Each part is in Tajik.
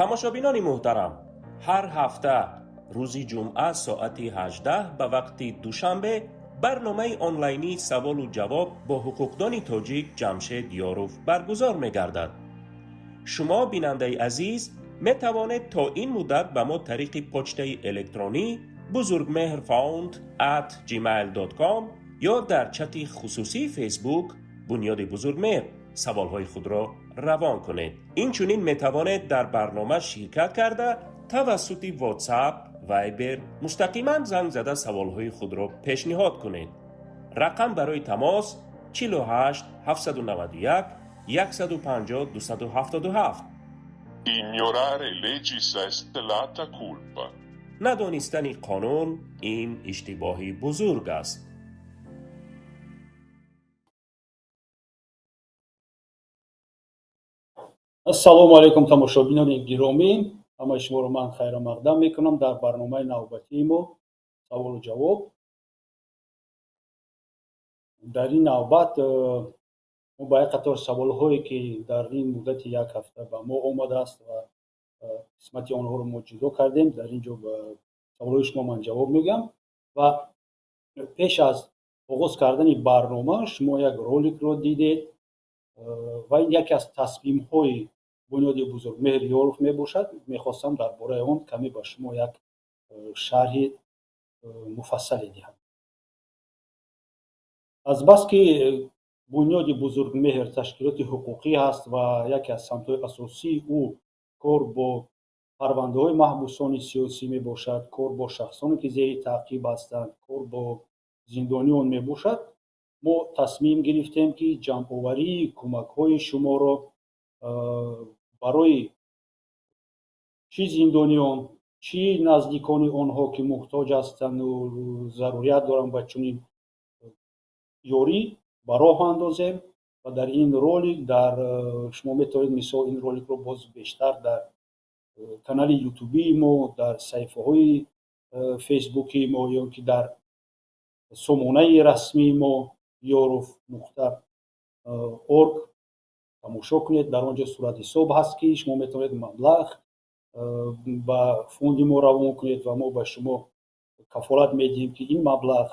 Тамошобинони муҳтарам, ҳар ҳафта рӯзи ҷумъа соати 18 ба вақти Душанбе барномаи онлайнии саволу ҷавоб бо ҳуқуқдони тоҷик Ҷамшед Ёров баргузор мегардад. Шумо, бинандаи азиз, метавонед то ин муддат ба мо тариқи почтаи электронӣ buzurgmehrfound@gmail.com ё дар чати хусусии Фейсбук Бунёди Бузургмеҳр саволҳои худро равон кунед. Инчунин метавонед дар барнома ширкат карда, тавассути WhatsApp, Viber мустақиман занг зада саволҳои худро пешниҳод кунед. Рақам барои тамос 48 791 150 277. Ignorare legis est lata culpa. Надонистани қонун ин иштибоҳи бузург аст. Ассалому алайкум, тамошобинони гиромӣ. Ҳамаи шуморо ман хайрамақдам мекунам дар барномаи навбатии мо саволу ҷавоб. Дар ин навбат мо ба як қатор саволҳое, ки дар ин муддати як ҳафта ба мо омадааст ва қисмати онҳоро мо ҷудо кардем, дар ин ҷо ба саволҳои шумо ман ҷавоб мегӯям. Ва пеш аз оғоз кардани барнома шумо як роликро дидед ва ин яке аз тасмимҳои Бунёди Бузургмеҳр Ёров мебошад. Мехостам дар бораи он каме ба шумо як шарҳи муфассале диҳам. Азбаски Бунёди Бузургмеҳр ташкилоти ҳуқуқӣ ҳаст ва яке аз самтҳои асосии ӯ кор бо парвандаҳои маҳбусони сиёсӣ мебошад, кор бо шахсоне, ки зери таъқиб ҳастанд, кор бо зиндониён мебошад, мо тасмим гирифтем, ки ҷамъоварии кӯмакҳои шуморо барои чӣ зиндониён, чӣ наздикони онҳо, ки муҳтоҷ ҳастанду зарурият доранд ба чунин ёрӣ, ба роҳ андозем. Ва дар ин ролик дар шумо метавонед, мисол, ин роликро боз бештар дар канали ютубии мо, дар саҳифаҳои фейсбукии мо ё ки дар сомонаи расмии мо yorov.org тамошо кунед. Дар он ҷо суратҳисоб ҳаст, ки шумо метавонед маблағ ба фонди мо равон кунед ва мо ба шумо кафолат медиҳем, ки ин маблағ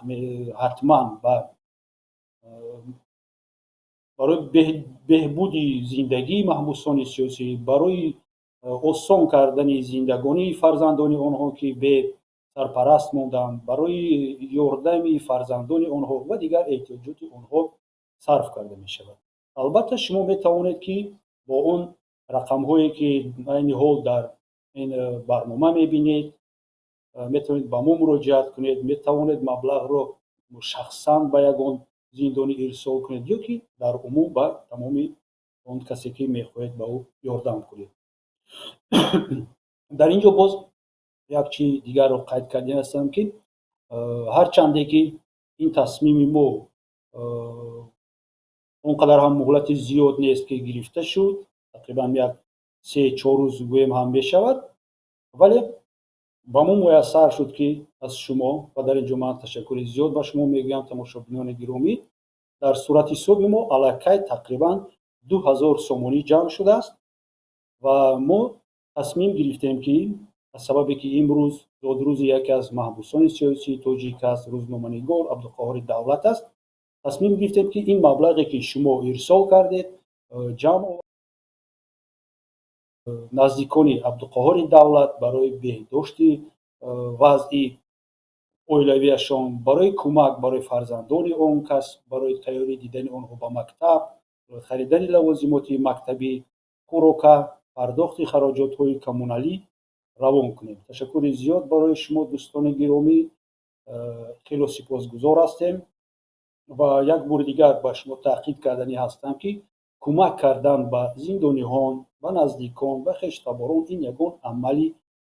ҳатман ба барои беҳбуди зиндагии маҳбусони сиёсӣ, барои осон кардани зиндагонии фарзандони онҳо, ки бесарпараст монданд, барои ёрдами фарзандони онҳо ва дигар эҳтиёҷоти онҳо сарф карда мешавад. Албатта, шумо метавонед, ки бо он рақамҳое, ки айни ҳол дар ин барнома мебинед, метавонед ба мо муроҷиат кунед, метавонед маблағро шахсан ба ягон зиндонӣ ирсол кунед ё ки дар умум ба тамоми он касе, ки мехоҳед ба ӯ ёрдам кунед. Дар ин ҷо боз як чизи дигарро қайд кардан ҳастам, ки ҳарчанде ки ин тасмими мо он қадар ҳам муҳлати зиёд нест, ки гирифта шуд, тақрибан як 3-4 рӯз гӯем ҳам мешавад, вале ба мо муяссар шуд, ки аз шумо, ва дар ин ҷо ман ташаккури зиёд ба шумо мегӯям, тамошобинони гиромӣ, дар суратҳисоби мо аллакай тақрибан 2000 сомонӣ ҷамъ шудааст. Ва мо тасмим гирифтем, ки аз сабабе ки имрӯз зодрӯзи яке аз маҳбусони сиёсии тоҷик аст, рӯзноманигор Абдуқаҳҳори Давлат аст, тасмим гирифтем, ки ин маблағе, ки шумо ирсол кардед, ҷамъ наздикони Абдуқаҳҳори Давлат барои беҳдошти вазъи оилавиашон, барои кӯмак барои фарзандони он кас, барои тайёрӣ дидани онҳо ба мактаб, харидани лавозимоти мактабӣ, хӯрока, пардохти хароҷотҳои коммуналӣ равон кунем. Ташаккури зиёд барои шумо, дӯстони гиромӣ, хело сипосгузор ҳастем. Ва як бори дигар ба шумо таъқид карданӣ ҳастам, ки кӯмак кардан ба зиндониҳон, ба наздикон, ба хештаборон ин ягон амали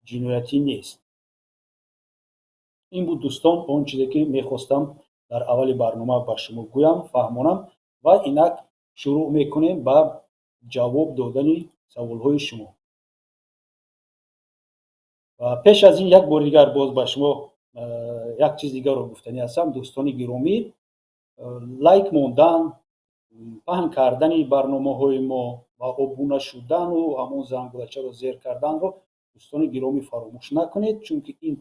ҷиноятӣ нест. Ин буд, дӯстон, он чизе, ки мехостам дар аввали барнома ба шумо гӯям, фаҳмонам. Ва инак шурӯъ мекунем ба ҷавоб додани саволҳои шумо. Пеш аз ин як бори дигар боз ба шумо як чиз дигарро гуфтанӣ ҳастам, дӯстони гиромӣ: лайк мондан. Паҳн кардани барномаҳои мо ва обуна шудану ҳамон зангулачаро зер карданро, дӯстони гиромӣ, фаромӯш накунед, чунки ин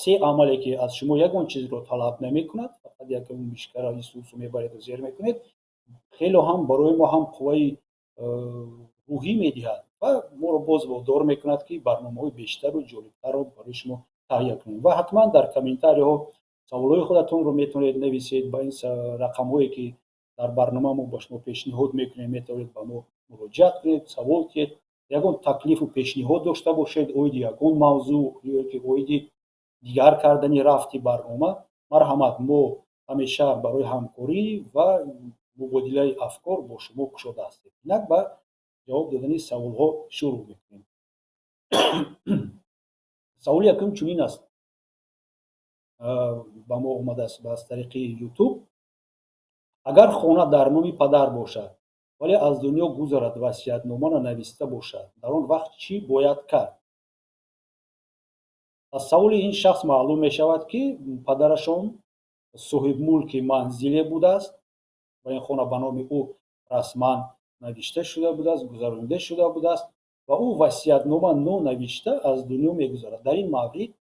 се амале, ки аз шумо ягон чизро талаб намекунад, фақат як мишкара исусу мебареду зер мекунед, хело ҳам барои мо ҳам қувваи рӯҳӣ медиҳад ва моро боз водор мекунад, ки барномаҳои бештару ҷолибтарро барои шумо таҳия кунем. Ва ҳатман дар комментариҳо саволҳои худатонро метавонед нависед. Ба ин рақамҳое, ки дар барнома мо ба шумо пешниҳод мекунем, метавонед ба мо муроҷиат кунед, савол диҳед, ягон таклифу пешниҳод дошта бошед оиди ягон мавзӯъ ё ки оиди дигар кардани рафти барнома. Марҳамат, мо ҳамеша барои ҳамкорӣ ва мубодилаи афкор бо шумо кушода ҳастем. Инак, ба ҷавоб додани саволҳо шурӯъ мекунем. Саволи якум чунин аст, ба мо омадааст аз тариқи Ютуб: агар хона дар номи падар бошад, вале аз дунё гузарад, васиятнома нанависта бошад, дар он вақт чӣ бояд кард? Аз саволи ин шахс маълум мешавад, ки падарашон соҳибмулки манзиле будааст ва ин хона ба номи ӯ расман навишта шуда будааст, гузаронида шуда будааст ва ӯ васиятнома нонавишта аз дунё мегузарад. Дар ин маврид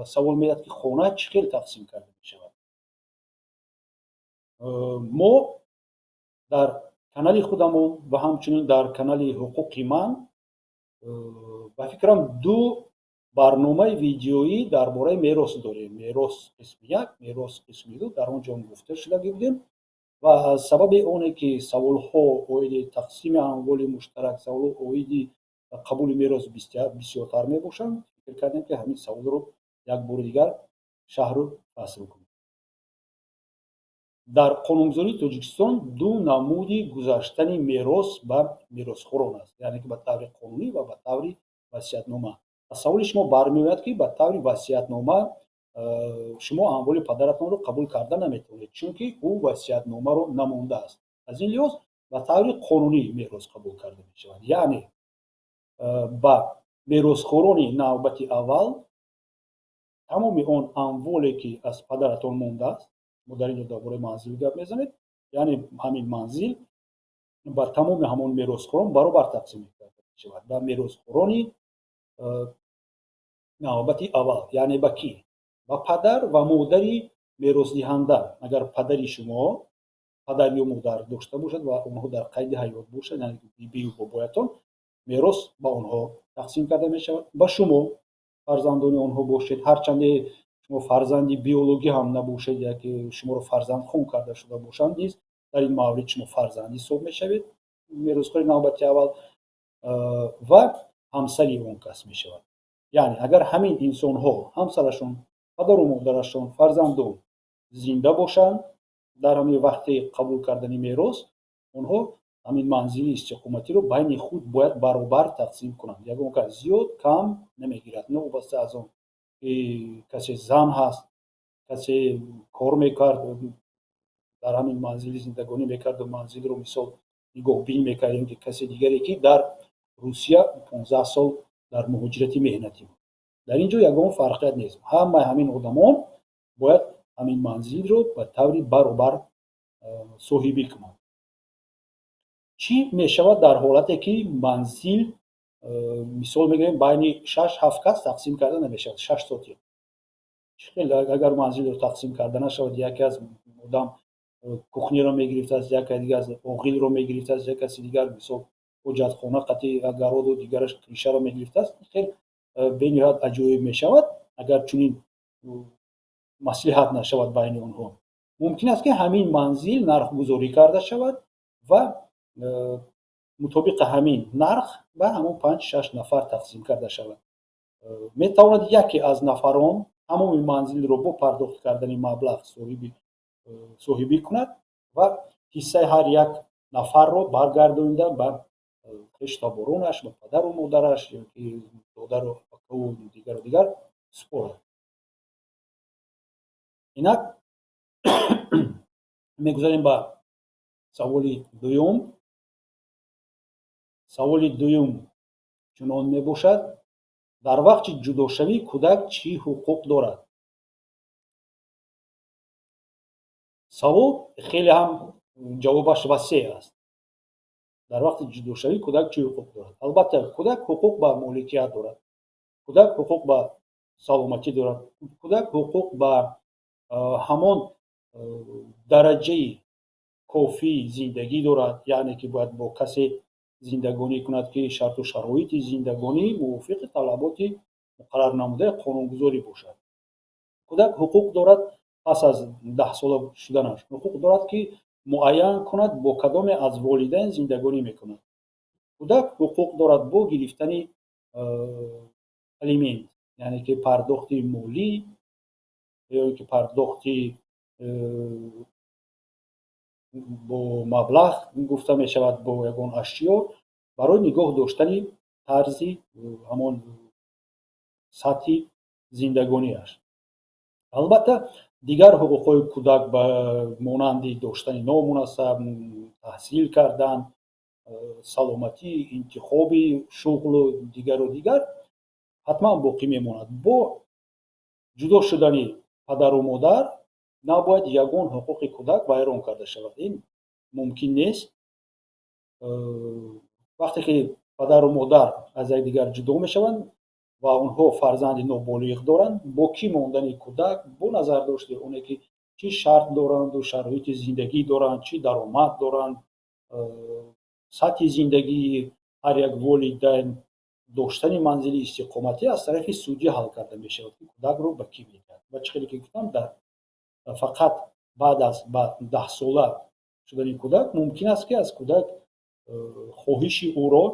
савол медиҳад, ки хона чӣ хел тақсим карда мешавад. Мо дар канали худамон ва ҳамчунин дар канали «Ҳуқуқи ман», ба фикрам, ду барномаи видеоӣ дар бораи мерос дорем: мерос қисми як, мерос қисми ду. Дар он ҷо гуфта шудагӣ будем ва аз сабаби оне ки саволҳо оиди тақсими амволи муштарак, саволҳо оиди қабули мерос бисёртар мебошанд, фикр кардем, ки ҳамин саволро як бори дигар шарҳу фасл кунем. Дар қонунгузории Тоҷикистон ду намуди гузаштани мерос ба меросхӯрон аст, яъне ки ба таври қонунӣ ва ба таври васиятнома. Аз саволи шумо бармеояд, ки ба таври васиятнома шумо амволи падаратонро қабул карда наметавонед, чунки ӯ васиятномаро намондааст. Аз ин лиҳоз ба таври қонунӣ мерос қабул карда мешавад, яъне ба меросхӯрони навбати аввал тамоми он амволе, ки аз падаратон мондааст. Мо дар ин ҷо дар бораи манзил гап мезанем, яъне ҳамин манзил ба тамоми ҳамон меросхӯрон баробар тақсим карда мешавад. Ба меросхӯрони навбати аввал, яъне ба кӣ? Ба падар ва модари меросдиҳанда. Агар падари шумо падар ё модар дошта бошад ва онҳо дар қайди ҳаёт бошад, яъне бибию бобоятон, мерос ба онҳо тақсим карда мешавад. Ба шумо, фарзандони онҳо бошед, ҳарчанде шумо фарзанди биологӣ ҳам набошед, яке шуморо фарзандхон карда шуда бошанд низ, дар ин маврид шумо фарзанд ҳисоб мешавед, меросхӯри навбати аввал ва ҳамсари он кас мешавад. Яъне агар ҳамин инсонҳо, ҳамсарашон, падару модарашон, фарзандон зинда бошанд, дар ҳамин вақти қабул кардани мерос онҳо ҳамин манзили истиқоматиро байни худ бояд баробар тақсим кунанд. Ягон кас зиёд кам намегирад, новобаста аз он ки касе зан ҳаст, касе кор мекард, дар ҳамин манзили зиндагонӣ мекарду манзилро, мисол, нигоҳбин мекард, ё ки касе дигаре, ки дар Русия 15 сол дар муҳоҷирати меҳнатӣ буд. Дар ин ҷо ягон фарқият нест, ҳамаи ҳамин одамон бояд ҳамин манзилро ба таври баробар соҳибӣ кунанд. Чӣ мешавад дар ҳолате, ки манзил, мисол мегирем, байни шаш ҳафт кас тақсим карда намешавад, 6 сотих? Хел агар манзилро тақсим карда нашавад, яке аз одам кухня ро мегирифтааст, яке дигар аз оғилро мегирифтааст, як каси дигар, мисол, ҳоҷатхона қати огород у, дигараш крыша ро мегирифтааст. Хел бениҳоят аҷоиб мешавад. Агар чунин маслиҳат нашавад байни онҳо, мумкин аст, ки ҳамин манзил нархгузорӣ карда шавад ва мутобиқи ҳамин нарх ба ҳамон панҷ шаш нафар тақсим карда шавад. Метавонад яке аз нафарон тамоми манзилро бо пардохт кардани маблағ соҳибӣ кунад ва ҳиссаи ҳар як нафарро баргардонида ба хештаборонаш, ба падару модараш ёки додару акаву дигару дигар супорад. Инак, мегузарем ба саволи дуюм. Саволи дуюм чунон мебошад: дар вақти ҷудошавӣ кӯдак чӣ ҳуқуқ дорад? Савол хеле ҳам Ҷавобаш васеъ аст. Дар вақти ҷудошавӣ кӯдак чӣ ҳуқуқ дорад? Албатта, кӯдак ҳуқуқ ба моликият дорад, кӯдак ҳуқуқ ба саломатӣ дорад, кӯдак ҳуқуқ ба ҳамон дараҷаи кофии зиндагӣ дорад, яъне ки бояд бо касе зиндагонӣ кунад, ки шарту шароити зиндагонӣ мувофиқи талаботи муқаррарнамудаи қонунгузорӣ бошад. Кӯдак ҳуқуқ дорад, пас аз 10сола шуданаш ҳуқуқ дорад, ки муайян кунад, бо кадоме аз волидайн зиндагонӣ мекунад. Кӯдак ҳуқуқ дорад бо гирифтани алимент, яъне ки пардохти молӣ ё ин ки пардохти бо маблағ гуфта мешавад, бо ягон ашё барои нигоҳ доштани тарзи ҳамон сатҳи зиндагониаш. Албатта, дигар ҳуқуқҳои кӯдак ба монанди доштани ному насаб, таҳсил кардан, саломатӣ, интихоби шуғлу дигару дигар ҳатман боқӣ мемонад. Бо ҷудо шудани падару модар набояд ягон ҳуқуқи кӯдак вайрон карда шавад, ин мумкин нест. Вақте ки падару модар аз якдигар ҷудо мешаванд ва онҳо фарзанди ноболиғ доранд, бо кӣ мондани кӯдак бо назардошти оне ки чӣ шарт доранду шароити зиндагӣ доранд, чӣ даромад доранд, сатҳи зиндагии ҳар як волидайн, доштани манзили истиқоматӣ аз тарафи судӣ ҳал карда мешавад, ки кӯдакро ба кӣ медиҳад. Ва чӣ хеле ки гуфтам, дар фақат баъд аз 10сола шудани кӯдак мумкин аст, ки аз кӯдак хоҳиши ӯро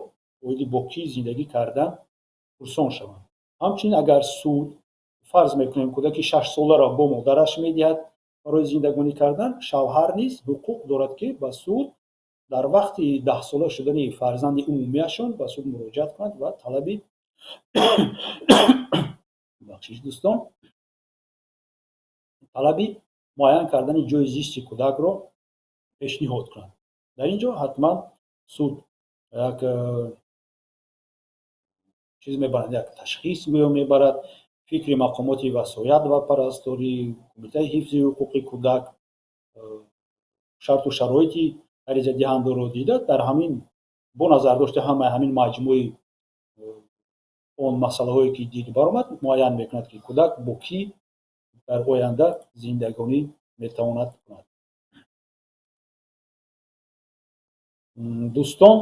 оиди бо кӣ зиндагӣ кардан пурсон шаванд. Ҳамчунин, агар суд, фарз мекунем, кӯдаки 6соларо бо модараш медиҳад барои зиндагонӣ кардан, шавҳар низ ҳуқуқ дорад, ки ба суд дар вақти 10сола шудани фарзанди умумиашон ба суд муроҷиат кунад ва талаби, бахшиш, дӯстон, талаби муайян кардани ҷойи зисти кӯдакро пешниҳод кунад. Дар ин ҷо ҳатман суд як чиз мебарад, як ташхис гӯё мебарад, фикри мақомоти васоят ва парасторӣ, Кумитаи ҳифзи ҳуқуқи кӯдак, шарту шароити аризадиҳандаро дида, дар ҳамин бо назардошти ҳамаи ҳамин маҷмӯи он масъалаҳое ки дид баромад, муайян мекунад, ки кӯдак бо кӣ дар оянда зиндагонӣ метавонад кунад. Дӯстон,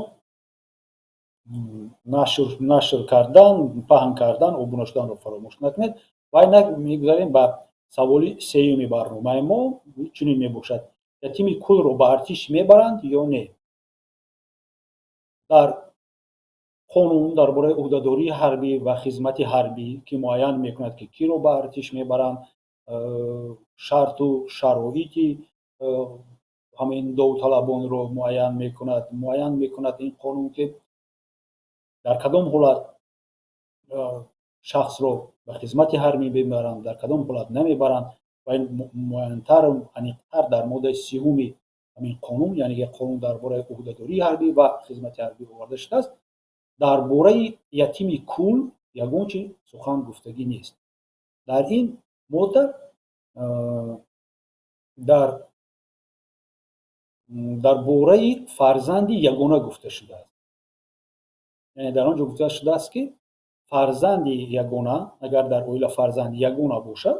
нашр кардан, паҳн кардан, обуна шуданро фаромӯш накунед. Ва инак мегузарем ба саволи сеюми барномаи мо. Чунин мебошад: ятими кулро ба артиш мебаранд ё не? Дар қонун дар бораи ӯҳдадории ҳарбӣ ва хизмати ҳарбӣ, ки муайян мекунад, ки киро ба артиш мебаранд, шарту шароити ҳамин довталабонро муайян мекунад, муайян мекунад ин қонун, ки дар кадом ҳолат шахсро ба хизмати ҳарбӣ мебаранд, дар кадом ҳолат намебаранд. Ва ин муайянтару аниқтар дар моддаи 30-уми ҳамин қонун, яъне ки қонун дар бораи ӯҳдадории ҳарбӣ ва хизмати ҳарбӣ оварда шудааст. Дар бораи ятими кул ягон чи сухан гуфтагӣ нест. Дар ин модда дар бораи фарзанди ягона гуфта шудааст, яъне дар он ҷо гуфта шудааст, ки фарзанди ягона, агар дар оила фарзанди ягона бошад,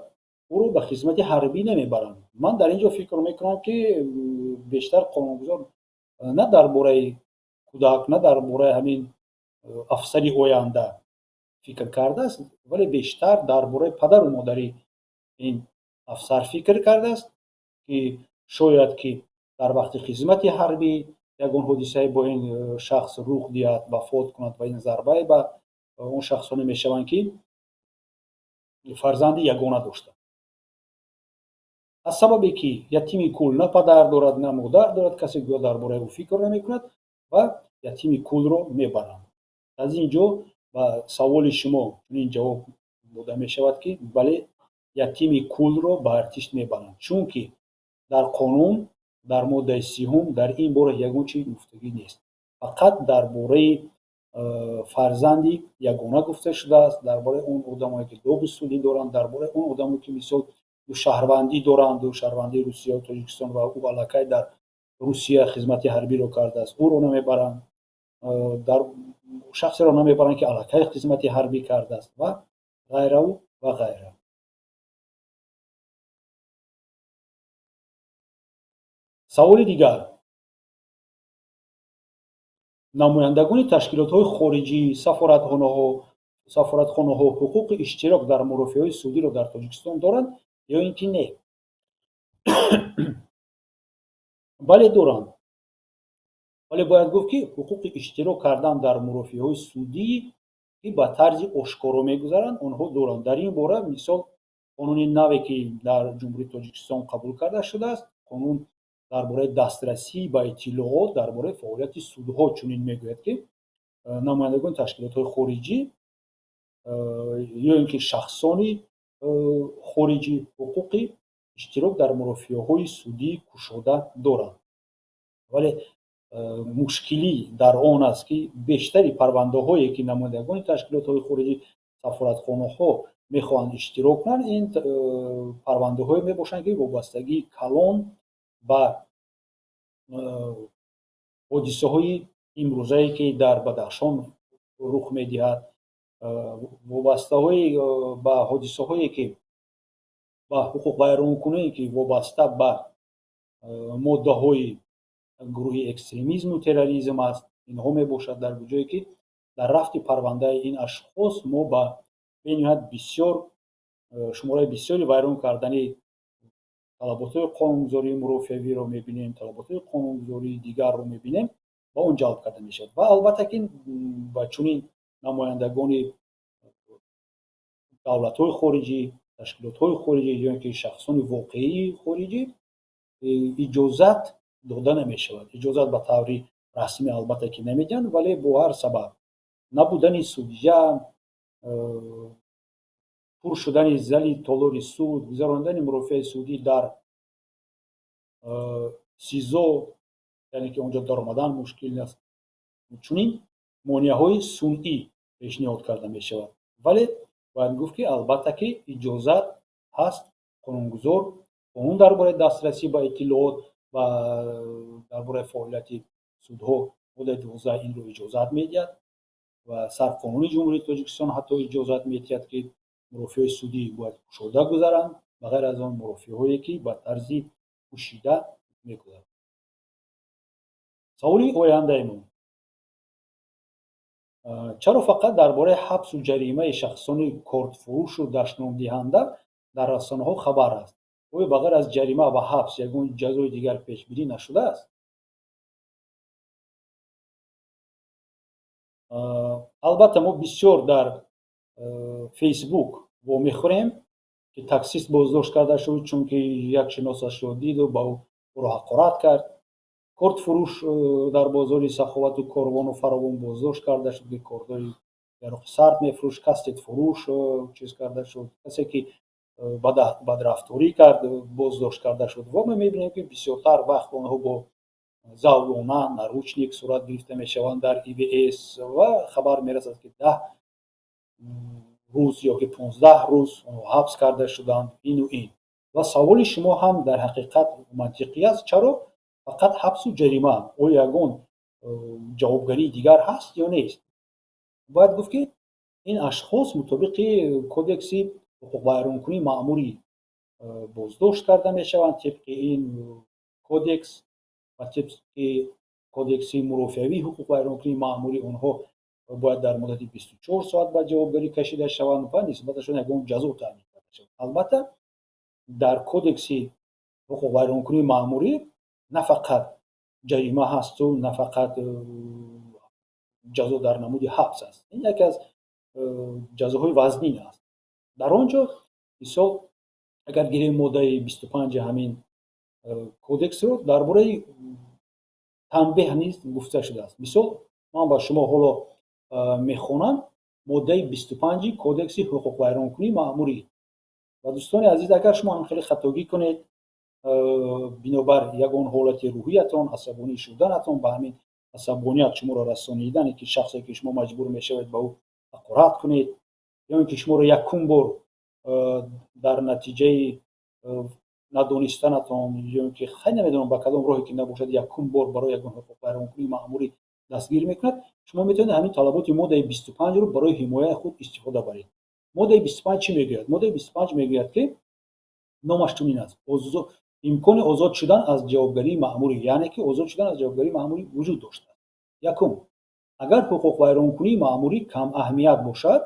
ӯро ба хизмати ҳарбӣ намебаранд. Ман дар ин ҷо фикр мекунам, ки бештар қонунгузор на дар бораи кӯдак, на дар бораи ҳамин афсари оянда фикр кардааст, вале бештар дар бораи падару модари ин афсар фикр кардааст, ки шояд ки дар вақти хизмати ҳарбӣ ягон ҳодисае бо ин шахс рух диҳад, вафот кунад ва ин зарбае ба он шахсоне мешаванд, ки фарзанди ягона доштанд. Аз сабабе ки ятими кул на падар дорад, на модар дорад, касе гӯё дар бораи ӯ фикр намекунад ва ятими кулро мебаранд. Аз ин ҷо ба саволи шумо чунин ҷавоб дода мешавад, ки бале, ятими кулро ба артиш мебаранд, чунки дар қонун дар моддаи 30-ум дар ин бора ягон чи гуфтагӣ нест. Фақат дар бораи фарзанди ягона гуфта шудааст, дар бораи он одамое, ки доғи судӣ доранд, дар бораи он одамое, ки мисол ду шаҳрвандӣ доранд, ду шаҳрвандии Русия, Тоҷикистон, ва ӯ аллакай дар Русия хизмати ҳарбиро кардааст, ӯро намебаранд. Дар шахсеро намебаранд, ки аллакай хизмати ҳарбӣ кардааст ва ғайраву ва ғайра. Саволи дигар. Намояндагони ташкилотҳои хориҷӣ, сафоратхонаҳо ҳуқуқи иштирок дар мурофиаҳои судиро дар Тоҷикистон доранд ё ин ки не? Бале, доранд. Вале бояд гуфт, ки ҳуқуқи иштирок кардан дар мурофиаҳои судӣ, ки ба тарзи ошкоро мегузаранд, онҳо доранд. Дар ин бора, мисол, қонуни наве, ки дар Ҷумҳурии Тоҷикистон қабул карда шудааст, қонун дар бораи дастрасӣ ба иттилоот дар бораи фаъолияти судҳо чунин мегӯяд, ки намояндагони ташкилотҳои хориҷӣ ё ин ки шахсони хориҷӣ ҳуқуқи иштирок дар мурофиаҳои судӣ кушода доранд. Вале мушкилӣ дар он аст, ки бештари парвандаҳое, ки намояндагони ташкилотҳои хориҷӣ, сафоратхонаҳо мехоҳанд иштирок кунанд, ин парвандаҳое мебошанд, ки вобастагии калон ба ҳодисаҳои имрӯзае, ки дар Бадахшон рух медиҳад, вобастаҳои ба ҳодисаҳое, ки ба ҳуқуқвайронкуние, ки вобаста ба моддаҳои гурӯҳи экстремизму терроризм аст, инҳо мебошад, дар ҷое ки дар рафти парвандаи ин ашхос мо ба бениҳоят бисёр шумораи бисёри вайрон кардани талаботҳои қонунгузории мурофиавиро мебинем, талаботҳои қонунгузории дигарро мебинем ва он ҷалб карда мешавад. Ва албатта, ки ба чунин намояндагони давлатҳои хориҷӣ, ташкилотҳои хориҷӣ ё ин ки шахсони воқеии хориҷӣ иҷозат дода намешавад. Иҷозат ба таври расмӣ албатта ки намедиҳанд, вале бо ҳар сабаб набудани судя, пур шудани зали толори суд, гузарондани мурофиаи судӣ дар СИЗО, яъне ки онҷо даромадан мушкил аст, чунин монеаҳои сунъӣ пешниҳод карда мешавад. Вале бояд гуфт, ки албатта ки иҷозат ҳаст. Қонунгузор қонун дар бораи дастрасӣ ба иттилоот ва дар бораи фаъолияти судҳо, моддаи 12, инро иҷозат медиҳад ва Сарқонуни Ҷумҳурии Тоҷикистон ҳатто иҷозат медиҳад, ки мурофиаҳои судӣ бояд кушода гузаранд, ба ғайр аз он мурофиаҳое, ки ба тарзи пӯшида мегузаранд. Саволи ояндаи мо: чаро фақат дар бораи ҳабсу ҷаримаи шахсони кортфурӯшу дашномдиҳанда дар расонаҳо хабар аст? Оё ба ғайр аз ҷарима ва ҳабс ягон ҷазои дигар пешбинӣ нашудааст? Албатта, мо бисёр дар Фейсбук вомехӯрем, ки таксист боздошт карда шуд, чунки як шиносашро диду ба ӯро ҳақорат кард, кортфурӯш дар бозори Саховату Корвону Фаровон боздошт карда шуд, ки кордои яроқи сард мефурӯшт, кастетфурӯш чиз карда шуд, касе ки бадрафторӣ кард, боздошт карда шуд. Ва мо мебинем, ки бисёртар вақт онҳо бо завлона, наручник сурат гирифта мешаванд дар ИВС ва хабар мерасад, ки 10 рӯз ё ки 15 рӯз онҳо ҳабс карда шуданд, ину ин. Ва саволи шумо ҳам дар ҳақиқат мантиқӣ аст: чаро фақат ҳабсу ҷарима, оё ягон ҷавобгарии дигар ҳаст ё нест? Бояд гуфт, ки ин ашхос мутобиқи кодекси ҳуқуқвайронкунии маъмурӣ боздошт карда мешаванд. Тибқи ин кодекс ва тибқи кодекси мурофиавии ҳуқуқвайронкунии маъмурӣ онҳо бояд дар муддати 24 соат ба ҷавобгарӣ кашида шаванд ва нисбаташон ягон ҷазо таъмин карда шавад. Албатта, дар кодекси ҳуқуқвайронкунии маъмурӣ на фақат ҷарима ҳасту на фақат ҷазо дар намуди ҳабс аст. Ин яке аз ҷазоҳои вазнин аст. Дар он ҷо, мисол, агар гирем моддаи 25-и ҳамин кодексро, дар бораи танбеҳ низ гуфта шудааст. Мисол, ман ба шумо ҳоло мехонам моддаи 25-и кодекси ҳуқуқвайронкунии маъмурӣ. Ва, дӯстони азиз, агар шумо ҳам хеле хатогӣ кунед, бинобар ягон ҳолати рӯҳиятон, асабонӣ шуданатон, ба ҳамин асабоният шуморо расонидане, ки шахсе ки шумо маҷбур мешавед ба ӯ ҳақорат кунед, ё ин ки шуморо якум бор дар натиҷаи Надонистанатон ё ки хай намедонам, ба кадом роҳе ки набошад, якум бор барои ягон ҳуқуқвайронкунии маъмурӣ дастгир мекунад, шумо метавонед ҳамин талаботи моддаи 25-ро барои ҳимояи худ истифода баред. Моддаи 25 чӣ мегӯяд? Моддаи 25 мегӯяд, ки номаш чунин аст: имкони озод шудан аз ҷавобгарии маъмурӣ, яъне ки озод шудан аз ҷавобгарии маъмурӣ вуҷуд доштааст. Якум, агар ҳуқуқвайронкунии маъмурӣ камаҳамият бошад,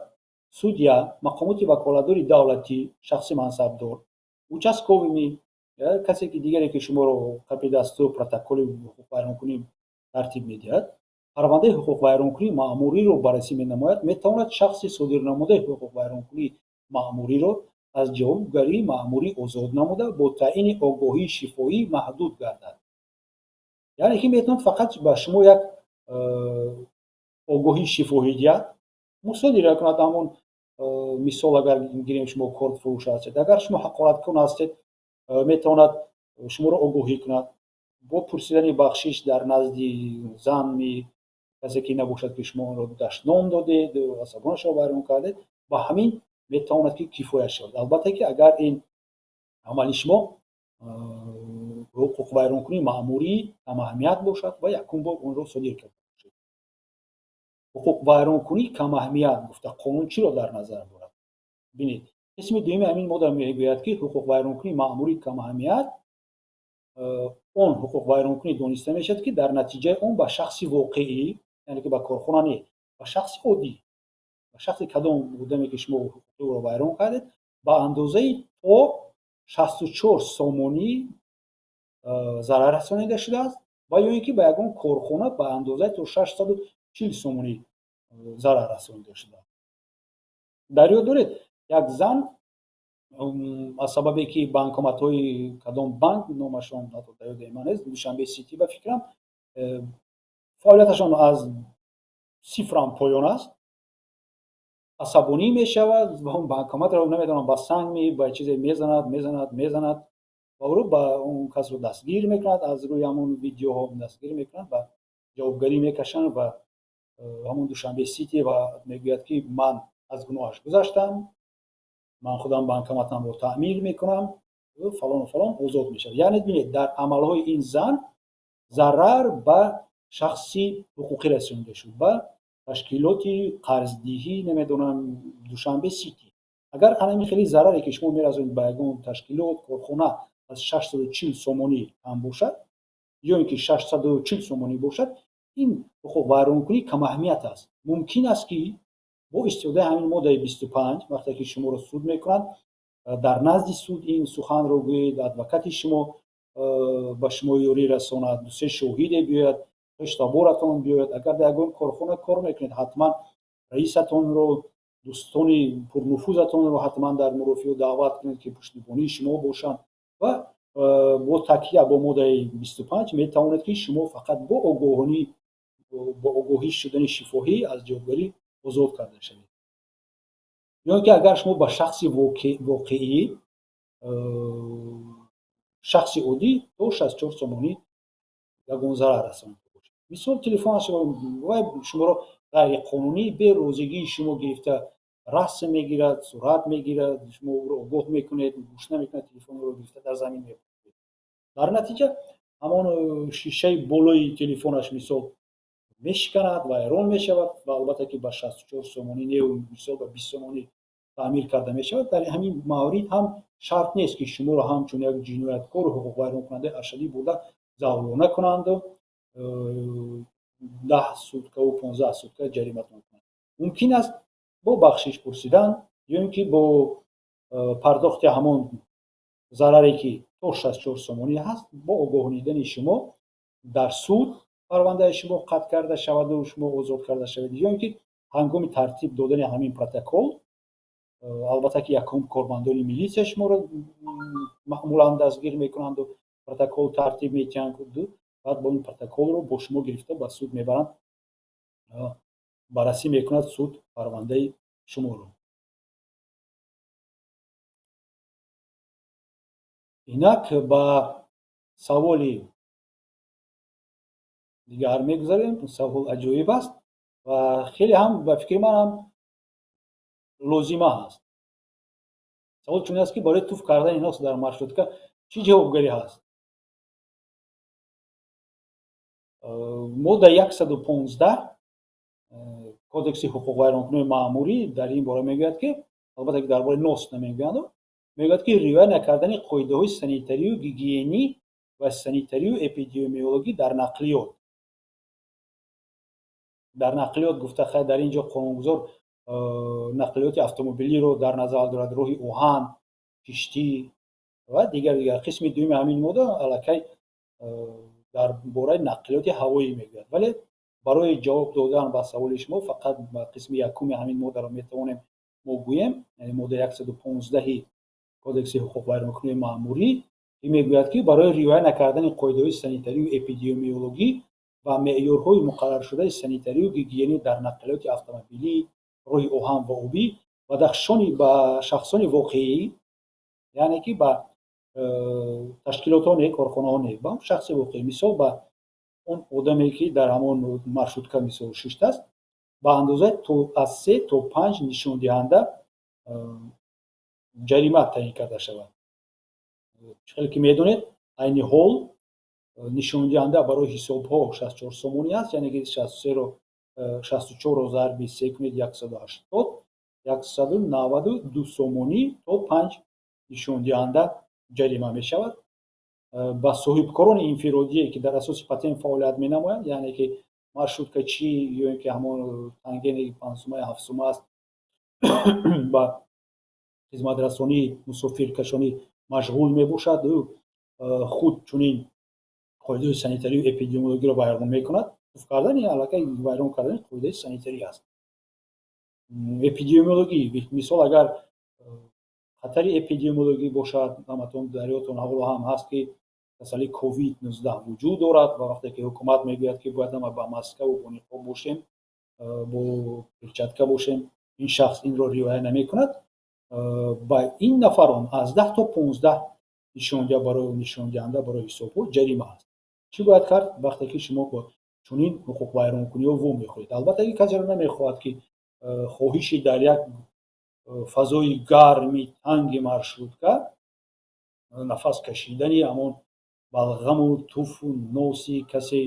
судья, мақомоти ваколатдори давлатӣ, шахси мансабдор, участковый, касе ки дигаре ки шуморо қапидасту протоколи ҳуқуқвайронкунӣ тартиб медиҳад, парвандаи ҳуқуқвайронкунии маъмуриро баррасӣ менамояд, метавонад шахси содирнамудаи ҳуқуқвайронкунии маъмуриро аз ҷавобгарии маъмурӣ озод намуда, бо таъини огоҳии шифоҳӣ маҳдуд гардад. Яъне ки метавонад фақат ба шумо як огоҳии шифоҳӣ диҳад, мусодира кунад. Ҳамон мисол агар гирем, шумо кортфурӯш ҳастед, агар шумо ҳақораткун ҳастед, метавонад шуморо огоҳӣ кунад бо пурсидани бахшиш дар назди занми касе ки набошад, ки шумо онро дашном додед, асабонашро вайрон кардед. Ба ҳамин метавонад ки кифоя шавад. Албатта ки агар ин амали шумо ҳуқуқвайронкунии маъмурӣ камаҳамият бошад ва якум бор онро содир карда бошед. Ҳуқуқвайронкунии камаҳамият гуфта, қонун чиро дар назар дорад? Бинед, қисми дуюми ҳамин модда мегӯяд, ки ҳуқуқвайронкунии маъмурии камаҳамият он ҳуқуқвайронкунӣ дониста мешавад, ки дар натиҷаи он ба шахси воқеӣ, яъне ки ба корхона не, ба шахси оддӣ, ба шахси кадом одаме ки шумо ҳуқуқи ӯро вайрон кардед, ба андозаи то 64 сомонӣ зарар расонида шудааст ва ё ин ки ба ягон корхона ба андозаи то 640 сомонӣ зарар расонида шудааст. Дар ёд доред, як зан аз сабабе ки банкоматҳои кадом банк, номашон ҳатто дар ёди ман нест, Душанбе Сити ба фикрам, фаъолияташон аз сифрам поён аст, асабонӣ мешавад ва он банкоматро, намедонам, ба сангми, ба чизе мезанад, мезанад, мезанад ва ӯро ба он касро дастгир мекунад. Аз рӯи ҳамон видеоҳо дастгир мекунад ва ҷавобгарӣ мекашанд ва ҳамон Душанбе Сити ва мегӯяд, ки ман аз гуноҳаш гузаштам, ман худам банкоматамро таъмир мекунам, фалону фалон, озод мешавад. Яъне бинед, дар амалҳои ин зан зарар ба шахси ҳуқуқӣ расонида шуд, ба ташкилоти қарздиҳӣ, намедонам, Душанбе Сити. Агар ҳамин хели зараре ки шумо мерасонед ба ягон ташкилот, корхона аз 640 сомонӣ кам бошад ё ин ки 640 сомонӣ бошад, ин ҳуқуқвайронкунӣ камаҳамият аст. Мумкин аст, ки бо истифодаи ҳамин моддаи 25, вақте ки шуморо суд мекунанд, дар назди суд ин суханро гӯед, адвокати шумо ба шумо ёрӣ расонад, дусе шоҳиде биёяд, хештаборатон биёяд. Агар дар ягон корхона кор мекунед, ҳатман раисатонро, дӯстони пурнуфузатонро ҳатман дар мурофиа даъват кунед, ки пуштибонии шумо бошанд ва бо такя бо моддаи 25 метавонед, ки шумо фақат бо огоҳӣ шудани шифоҳӣ аз ҷавобгарӣ озод карда шавед. Ё ин ки агар шумо ба шахси воқеӣ, шахси оддӣ то 64 сомонӣ ягон зарар расонида бошед. Мисол, телефонашро вай шуморо ғайриқонунӣ, берозигии шумо гирифта расм мегирад, сурат мегирад, шумо ӯро огоҳ мекунед, гӯш намекунад, телефонро гирифта дар замин мепартояд. Дар натиҷа ҳамон шишаи болои телефонаш, мисол, мешиканад, вайрон мешавад ва албатта ки ба 64 сомонӣ не, мисол, ба 20 сомонӣ таъмир карда мешавад. Дар ҳамин маврид ҳам шарт нест, ки шуморо ҳамчун як ҷинояткору ҳуқуқвайронкунандаи ашаддӣ бурда завлона кунанду 10 суткаву 15 сутка ҷариматон кунанд. Мумкин аст бо бахшиш пурсидан ё ин ки бо пардохти ҳамон зараре ки то 64 сомонӣ ҳаст, бо огоҳонидани шумо дар суд парвандаи шумо қатъ карда шаваду шумо озод карда шавед, ё ин ки ҳангоми тартиб додани ҳамин протокол, албатта ки якум кормандони милитсия шуморо маъмулан дастгир мекунанду протокол тартиб медиҳанд, баъд бо ин протоколро бо шумо гирифта ба суд мебаранд, баррасӣ мекунад суд парвандаи шуморо. Инак ба саволи дигар мегузарем. Савол аҷоиб аст ва хеле ҳам, ба фикри ман, ҳам лозима аст. Савол чунин аст, ки барои туф кардани нос дар маршрутка Чӣ ҷавобгарӣ ҳаст? Модда 115 Кодекси ҳуқуқвайронкунии маъмурӣ дар ин бора мегӯяд, ки албатта, ки дар бораи нос намегӯянд, мегӯяд, ки риоя накардани қоидаҳои санитарию гигиенӣ ва санитарию эпидемиологӣ дар нақлиёт. Дар нақлиёт гуфта, хай, дар ин ҷо қонунгузор нақлиёти автомобилиро дар назар дорад, роҳи оҳан, киштӣ ва дигар дигар. Қисми дуюми ҳамин модда аллакай дар бораи нақлиёти ҳавоӣ мегӯяд, вале барои ҷавоб додан ба саволи шумо фақат ба қисми якуми ҳамин моддаро метавонем мо гӯем, яъне моддаи 115-и Кодекси ҳуқуқвайронкунии маъмурӣ, ки мегӯяд, ки барои риоя накардани қоидаҳои санитарию эпидемиологӣ ва меъёрҳои муқарраршудаи санитарию гигиенӣ дар нақлиёти автомобилӣ, роҳи оҳан ва обӣ ба шахсони воқеӣ, яъне ки ба ташкилотҳо не, корхонаҳо не, ба шахси воқеӣ, мисол, ба он одаме, ки дар ҳамон маршрутка, мисол, шиштааст, ба андозаи аз 3 то 5 нишондиҳанда ҷарима таъин карда шавад. Чӣ хеле ки медонед, айни ҳол нишондиҳанда барои ҳисобҳо 64 сомонӣ аст, яъне ки 63-ро, 64-ро зарби се кунед, 180, 192 сомонӣ то панҷ нишондиҳанда ҷарима мешавад. Ба соҳибкорони инфиродие, ки дар асоси патент фаъолият менамоянд, яъне ки маршруткачӣ ё ин ки ҳамон тангене 5 сума, 7 сума аст, ба хизматрасонии мусофиркашонӣ машғул мебошад, ӯ худ чунин қоидаҳои санитарию эпидемиологиро вайрон мекунад. Туф кардани аллакай вайрон кардани қоидаи санитарӣ аст. Эпидемиологӣ, мисол, агар хатари эпидемиологӣ бошад, ҳаматон дар ёдтон ҳоло ҳам ҳаст, ки касалии ковид-19 вуҷуд дорад ва вақте ки ҳукумат мегӯяд, ки бояд ҳама ба маскаву бо ниқоб бошем, бо перчатка бошем, ин шахс инро риоя намекунад, ба ин нафарон аз 10 то 15 нишондиҳанда барои ҳисобҳо ҷарима аст. Чӣ бояд кард, вақте ки шумо бо чунин ҳуқуқвайронкуниҳо во мехӯред? Албатта, ки касеро намехоҳад, ки хоҳиши дар як фазои гарми танги маршрутка нафас кашидани ҳамон балғаму туфу носи касе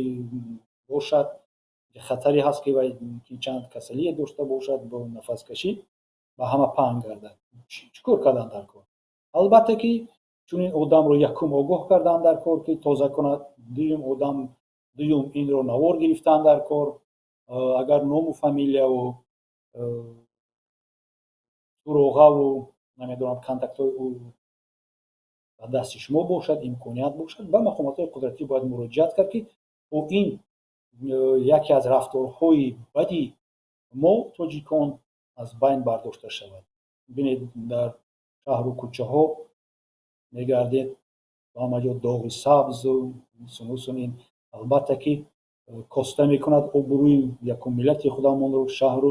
бошад. Хатаре ҳаст, ки вай чанд касалие дошта бошад, бо нафаскашӣ ба ҳама паҳн гардад. Чӣ кор кардан дар кор? Албатта, ки чунин одамро якум огоҳ кардан дар кор, ки тоза кунад, дуюм одам, дуюм инро навор гирифтан дар кор. Агар ному фамилияву суроғаву, намедонам, контактҳои ӯ ба дасти шумо бошад, имконият бошад, ба мақомотҳои қудратӣ бояд муроҷиат кард, ки бо ин яке аз рафторҳои бади мо тоҷикон аз байн бардошта шавад. Бинед, дар шаҳру кӯчаҳо мегардед, ба ҳама ҷо доғи сабзу сунусун. Ин, албатта, ки коста мекунад обрӯи якум миллати худамонро, шаҳру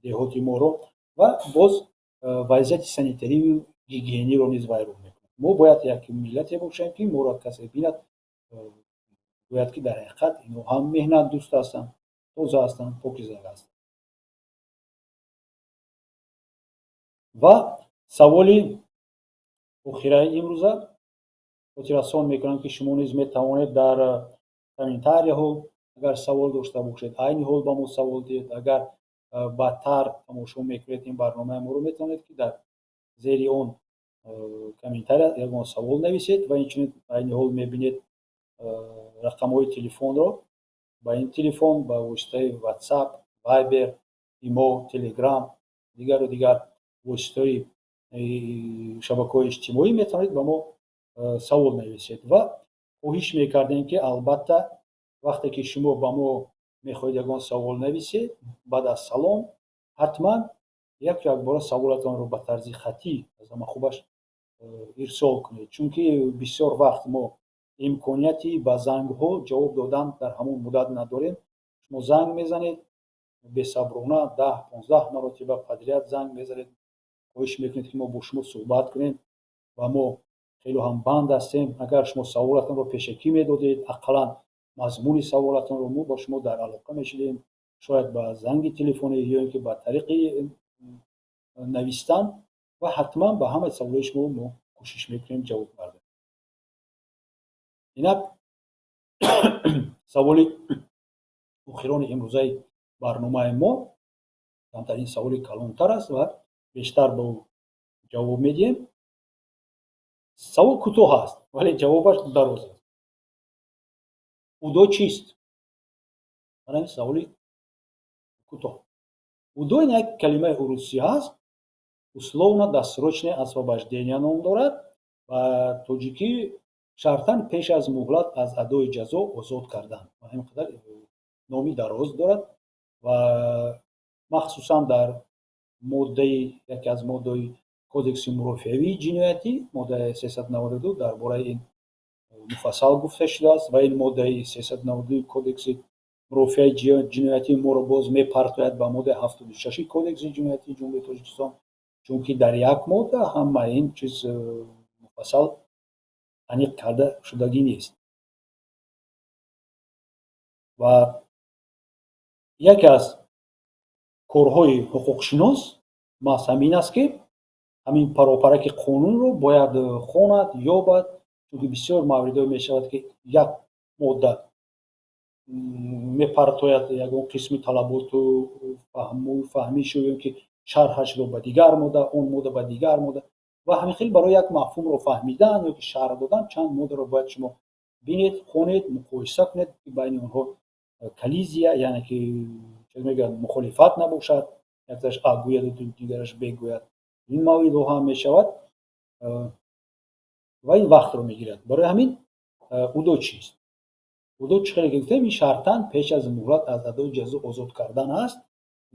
деҳоти моро ва боз вазъияти санитарию гигиениро низ вайрон мекунад. Мо бояд як миллате бошем, ки моро касе бинад, гӯяд, ки дар ҳақиқат инҳо ҳам меҳнатдӯст ҳастанд, тоза ҳастанд, покиза ҳастанд. Ва саволи охираи имрӯза. Хотиррасон мекунам, ки шумо низ метавонед дар комментарияҳо, агар савол дошта бошед, айни ҳол ба мо савол диҳед. Агар баъдтар тамошо мекунед ин барномаи моро, метавонед, ки дар зери он комментария ягон савол нависед. Ва инчунин айни ҳол мебинед рақамҳои телефонро. Ба ин телефон ба воситаи WhatsApp, Viber, имо, Telegram, дигару дигар воситаҳои шабакаҳои иҷтимоӣ метавонед ба мо савол нависед. Ва хоҳиш мекардем, ки албатта, вақте ки шумо ба мо мехоҳед ягон савол нависед, баъд аз салом ҳатман яку якбора саволатонро ба тарзи хаттӣ, аз ҳама хубаш, ирсол кунед, чунки бисёр вақт мо имконияти ба зангҳо ҷавоб додан дар ҳамон муддат надорем. Шумо занг мезанед, бесаброна 10-15 маротиба подряд занг мезанед, хоҳиш мекунед, ки мо бо шумо суҳбат кунем ва мо хеле ҳам банд ҳастем. Агар шумо саволатонро пешакӣ медодед, ақаллан мазмуни саволатонро, мо бо шумо дар алоқа мешудем, шояд ба занги телефонӣ ё ин ки ба тариқи навистан, ва ҳатман ба ҳамаи саволҳои шумо мо кӯшиш мекунем ҷавоб гардем. Инак, саволи охирони имрӯзаи барномаи мо камтарин саволи калонтар аст ва бештар ба ӯ ҷавоб медиҳем. Савол кӯтоҳ аст, вале ҷавобаш дароз аст. УДО чист? Мана ин саволи кӯтоҳ. УДО ин як калимаи урусӣ аст, условно-досрочное освобождение ном дорад ва тоҷикӣ шартан пеш аз муҳлат аз адои ҷазо озод кардан. Ин қадар номи дароз дорад ва махсусан дар моддаи яке аз моддаҳои Кодекси мурофиавии ҷиноятӣ, моддаи 392, дар бораи ин муфассал гуфта шудааст. Ва ин моддаи 392 Кодекси мурофиаи ҷиноятӣ моро боз мепартояд ба моддаи 76-и Кодекси ҷиноятии Ҷумҳурии Тоҷикистон, чунки дар як модда ҳама ин чиз муфассал аниқ карда шудагӣ нест. Ва яке аз корҳои ҳуқуқшинос маҳз ҳамин аст, ки ҳамин паропараки қонунро бояд хонад, ёбад, чунки бисёр мавридҳое мешавад, ки як модда мепартояд ягон қисми талаботу фаҳму фаҳмишу ё ки шарҳашро ба дигар модда, он модда ба дигар модда ва ҳамин хел барои як мафҳумро фаҳмидан ё ки шарҳ додан чанд моддаро бояд шумо бинед, хонед, муқоиса кунед, ки байни онҳо коллизия, яъне ки чӣ мегӯянд, мухолифат набошад, якташ а гӯяду дигараш б гӯяд. Ин мавридҳо ҳам мешавад ва ин вақтро мегирад. Барои ҳамин, УДО чист? УДО, чӣ хеле ки гуфтем, ин шартан пеш аз муҳлат аз адои ҷазо озод кардан аст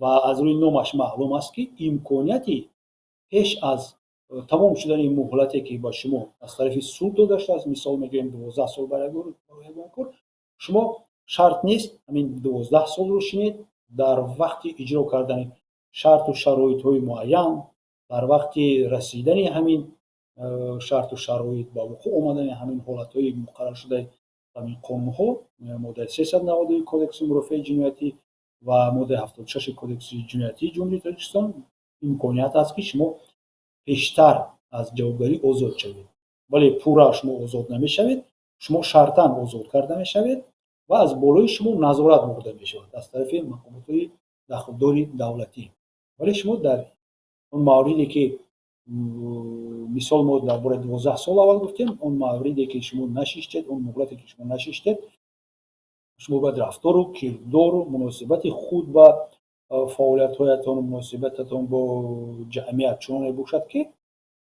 ва аз рӯи номаш маълум аст, ки имконияти пеш аз тамом шудани муҳлате, ки ба шумо аз тарафи суд дода шудааст, мисол мегирем, 12 сол барои ягон кор, шумо шарт нест ҳамин 12 солро шинед. Дар вақти иҷро кардани шарту шароитҳои муайян, дар вақти расидани ҳамин шарту шароит, ба вуқӯъ омадани ҳамин ҳолатҳои муқарраршудаи ҳамин қонунҳо, моддаи 392 Кодекси мурофиаи ҷиноятӣ ва моддаи 76-и Кодекси ҷиноятии Ҷумҳурии Тоҷикистон, имконият аст, ки шумо пештар аз ҷавобгарӣ озод шавед. Вале пурра шумо озод намешавед, шумо шартан озод карда мешавед ва аз болои шумо назорат бурда мешавад аз тарафи мақомотҳои дахлдори давлатӣ. Вале шумо дар он мавриде, ки мисол мо дар бораи 12 сол аввал гуфтем, он мавриде, ки шумо нашиштед, он муҳлате, ки шумо нашиштед, шумо бояд рафтору кирдору муносибати худ ба фаъолиятҳоятон, муносибататон бо ҷамъият чуноне бошад, ки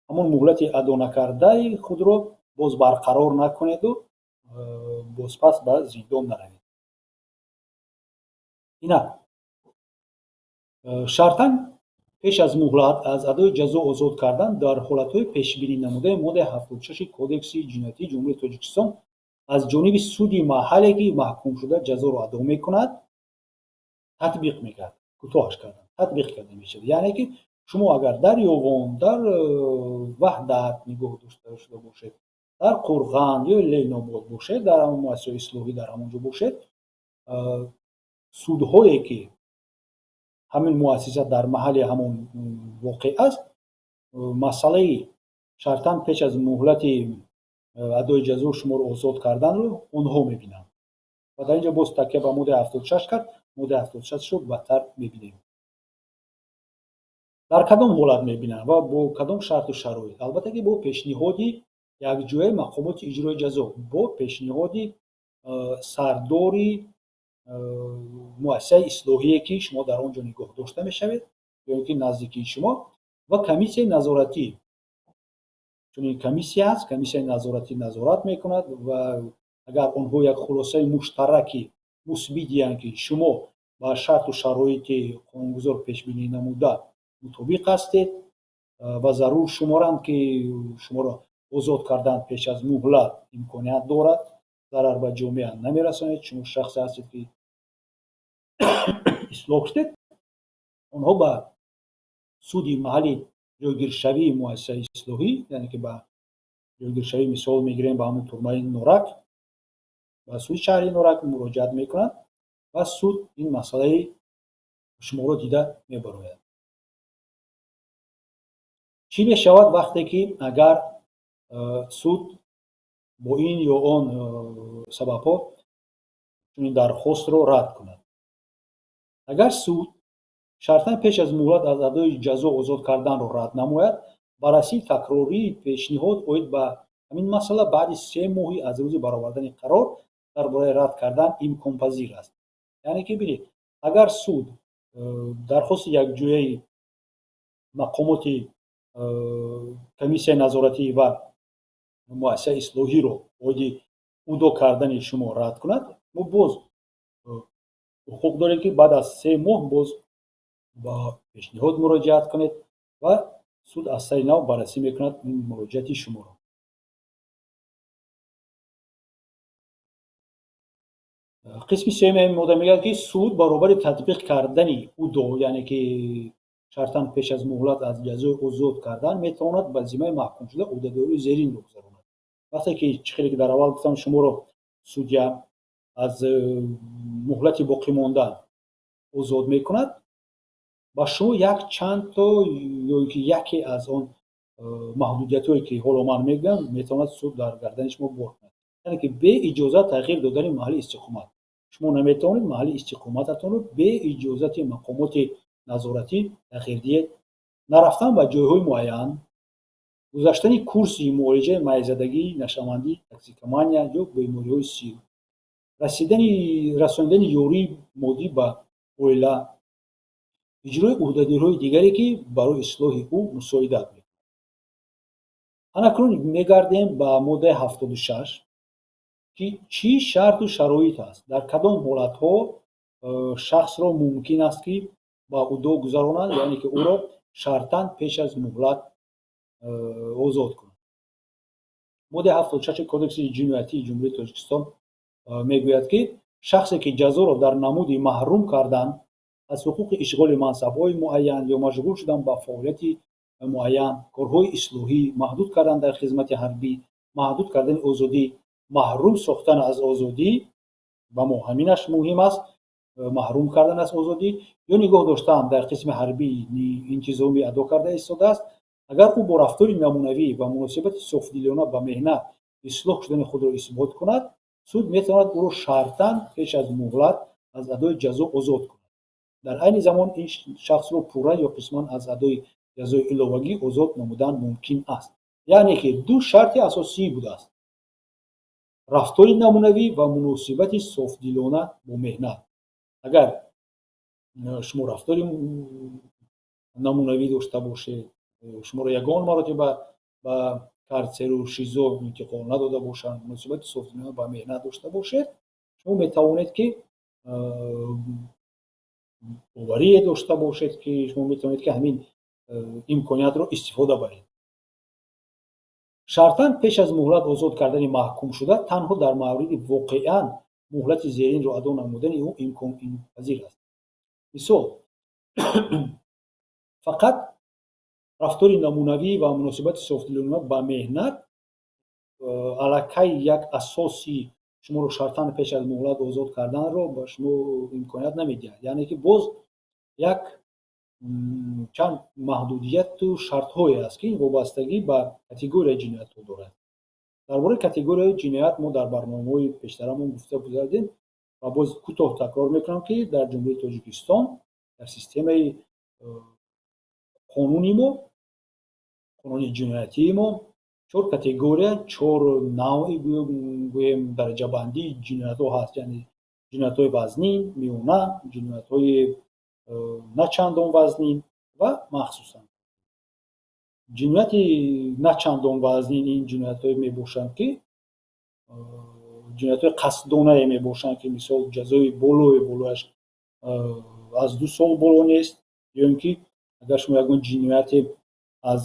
ҳамон муҳлати адо накардаи худро боз барқарор накунеду бозпас ба зиндон наравед. Инак, шартан пеш аз муҳлат аз адои ҷазо озод кардан дар ҳолатҳои пешбинӣ намудаи моддаи 76-и Кодекси ҷиноятии Ҷумҳурии Тоҷикистон аз ҷониби суди маҳалле, ки маҳкумшуда ҷазоро адо мекунад, татбиқ мекард. Кӯтоҳаш кардам, татбиқ карда мешавад, яъне ки шумо агар дар Ёвон, дар Ваҳдат нигоҳ дошта шуда бошед, дар Қурған ё Ленинобод бошед, дар ҳамон муассисаҳои ислоҳӣ дар ҳамон ҷо бошед, судҳое, ки ҳамин муассиса дар маҳалли ҳамон воқеъ аст, масъалаи шартан пеш аз муҳлати адои ҷазо шуморо озод карданро онҳо мебинанд. Ва дар ин ҷо боз такя ба моддаи 76 кард. Моддаи 76-ро баъдтар мебинем. Дар кадом ҳолат мебинанд ва бо кадом шарту шароит? Албатта, ки бо пешниҳоди якҷояи мақомоти иҷрои ҷазо, бо пешниҳоди сардори муассисаи ислоҳие, ки шумо дар он ҷо нигоҳ дошта мешавед ё ин ки наздикии шумо, ва комиссияи назоратӣ. Чунин комиссия ҳаст, комиссияи назоратӣ назорат мекунад ва агар онҳо як хулосаи муштараки мусбӣ диҳанд, ки шумо ба шарту шароити қонунгузор пешбинӣ намуда мутобиқ ҳастед ва зарур шуморанд, ки шуморо озод кардан пеш аз муҳлат имконият дорад, зарар ба ҷомеа намерасонед, шумо шахсе ҳастед, ки ислоҳ шудед, онҳо ба суди маҳалли ҷойгиршавии муассисаи ислоҳӣ, яъне ки ба ҷойгиршавӣ, мисол мегирем, ба ҳамон турмаи Норак, ба суди шаҳри Норак муроҷиат мекунанд ва суд ин масъалаи шуморо дида мебарояд. Чӣ мешавад, вақте ки агар суд Бо ин ё он сабабҳо чунин дархостро рад кунад. Агар суд шартан пеш аз муҳлат аз адои ҷазо озод карданро рад намояд, баррасии такрории пешниҳод оид ба ҳамин масъала баъди 3 моҳи аз рӯзи баровардани қарор дар бораи рад кардан имконпазир аст. Яъне ки бинед, агар суд дархости якҷояи мақомоти комиссияи назоратӣ ва муассисаи ислоҳиро оиди УДО кардани шумо рад кунад, мо боз ҳуқуқ дорем, ки баъд аз 3 моҳ боз ба пешниҳод муроҷиат кунед ва суд аз сари нав баррасӣ мекунад ин муроҷиати шуморо. Қисми сеюми ҳамин модда мегӯяд, ки суд баробари татбиқ кардани УДО, яъне ки шартан пеш аз муҳлат аз ҷазои озод кардан, метавонад ба зиммаи маҳкумшуда ӯҳдадориҳои зеринро гузаронад. Вақте ки, чӣ хеле ки дар аввал гуфтам, шуморо судья аз муҳлати боқимонда озод мекунад, ба шумо як чандто ё ин ки яке аз он маҳдудиятҳое, ки ҳоло ман мегӯям, метавонад суд дар гардани шумо бор кунад. Яъне ки беиҷозат тағйир додани маҳалли истиқомат. Шумо наметавонед маҳалли истиқомататонро бе иҷозати мақомоти назоратӣ тағйир диҳед. Нарафтан ба ҷойҳои муайян, гузаштани курси муолиҷаи майзадагӣ, нашъамандӣ, токсикомания ё бемориҳои сил, расонидани ёрии моддӣ ба оила, иҷрои ӯҳдадориҳои дигаре, ки барои ислоҳи ӯ мусоидат мекунад. Анакнун мегардем ба моддаи 76, ки чӣ шарту шароит аст, дар кадом ҳолатҳо шахсро мумкин аст, ки ба УДО гузаронанд, яъне ки ӯро шартан пеш аз муҳлат озод кунанд. Моддаи 76-и Кодекси ҷиноятии Ҷумҳурии Тоҷикистон мегӯяд, ки шахсе, ки ҷазоро дар намуди маҳрум кардан аз ҳуқуқи ишғоли мансабҳои муайян ё машғул шудан ба фаъолияти муайян, корҳои ислоҳӣ, маҳдуд кардан дар хизмати ҳарбӣ, маҳдуд кардани озодӣ, маҳрум сохтан аз озодӣ, ба мо ҳаминаш муҳим аст, маҳрум кардан аз озодӣ ё нигоҳ доштан дар қисми ҳарбии интизомӣ адо карда истодааст, агар ӯ бо рафтори намунавӣ ва муносибати софдилона ба меҳнат ислоҳ шудани худро исбот кунад, суд метавонад ӯро шартан пеш аз муҳлат аз адои ҷазо озод кунад. Дар айни замон ин шахсро пурра ё қисман аз адои ҷазои иловагӣ озод намудан мумкин аст. Яъне ки ду шарти асосӣ будааст: рафтори намунавӣ ва муносибати софдилона бо меҳнат. Агар шумо рафтори намунавӣ дошта бошед, шуморо ягон маротиба ба карцеру ШИЗО интиқол надода бошанд, муносибати софдилона ба меҳнат дошта бошед, шумо метавонед ки боварие дошта бошед, ки шумо метавонед, ки ҳамин имкониятро истифода баред. Шартан пеш аз муҳлат озод кардани маҳкумшуда танҳо дар мавриди воқеан муҳлати зеринро адо намудани ӯ имконпазир аст. Мисол, фақат рафтори намунавӣ ва муносибати софдилона ба меҳнат аллакай як асоси шуморо шартан пеш аз муҳлат озод карданро ба шумо имконият намедиҳад. Яъне ки боз як чанд маҳдудияту шартҳое аст, ки вобастагӣ ба категорияи ҷиноятҳо дорад. Дар бораи категорияи ҷиноят мо дар барномаҳои пештарамон гуфта гузардем ва боз кӯтоҳ такрор мекунам, ки дар Ҷумҳурии Тоҷикистон дар системаи қонуни мо, қонуни ҷиноятии мо, чор категория, чор навъи, гӯем, дараҷабандии ҷиноятҳо ҳаст, яъне ҷиноятҳои вазнин, миёна, ҷиноятҳои на чандон вазнин ва махсусан ҷинояти на чандон вазнин. Ин ҷиноятҳое мебошанд, ки ҷиноятҳои қасдонае мебошанд, ки мисол ҷазои болои болояш аз 2 сол боло нест, ё ин ки агар шумо ягон ҷинояте аз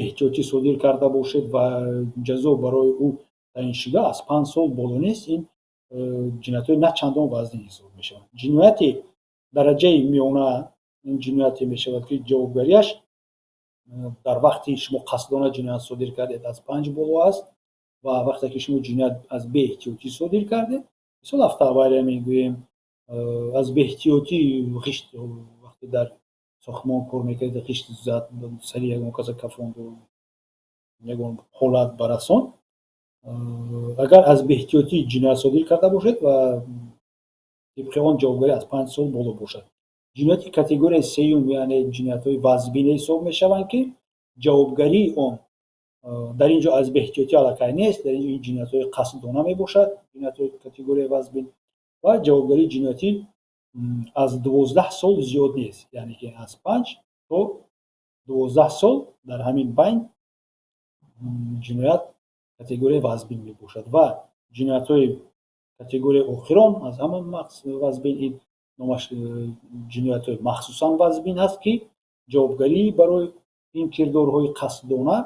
эҳтиётӣ содир карда бошед ва ҷазо барои ӯ таъин шуда аз 5 сол боло нест, ин ҷиноятҳои на чандон вазнин ҳисоб мешаванд. Ҷинояти дараҷаи миёна ин ҷинояте мешавад, ки ҷавобгариаш дар вақти шумо қасдона ҷиноят содир кардед, аз 5 боло аст ва вақте ки шумо ҷиноят аз беэҳтиётӣ содир кардед, мисол автоавария мегӯем, аз беэҳтиётӣ ғишт вақте дар сохтмон кор мекардед, ғишт зад сари ягон каса кафонду, ягон ҳолат барасон. Агар аз беэҳтиётӣ ҷиноят содир карда бошед ва тибқи он ҷавобгарӣ аз 5 сол боло бошад. Ҷинояти категорияи сеюм, яъне ҷиноятҳои вазбин ҳисоб мешаванд, ки ҷавобгарии он дар ин ҷо аз беэҳтиётӣ аллакай нест, дар ин ҷо ин ҷиноятҳои қасдона мебошад, ҷиноятҳои категорияи вазбин, ва ҷавобгарии ҷиноятӣ аз 12 сол зиёд нест, яъне ки аз 5 то 12 сол, дар ҳамин байн ҷиноят категорияи вазбин мебошад. Ва ҷиноятҳои категорияи охирон, аз ҳама вазбин, ин номаш ҷиноятҳои махсусан вазбин аст, ки ҷавобгарӣ барои ин кирдорҳои қасдона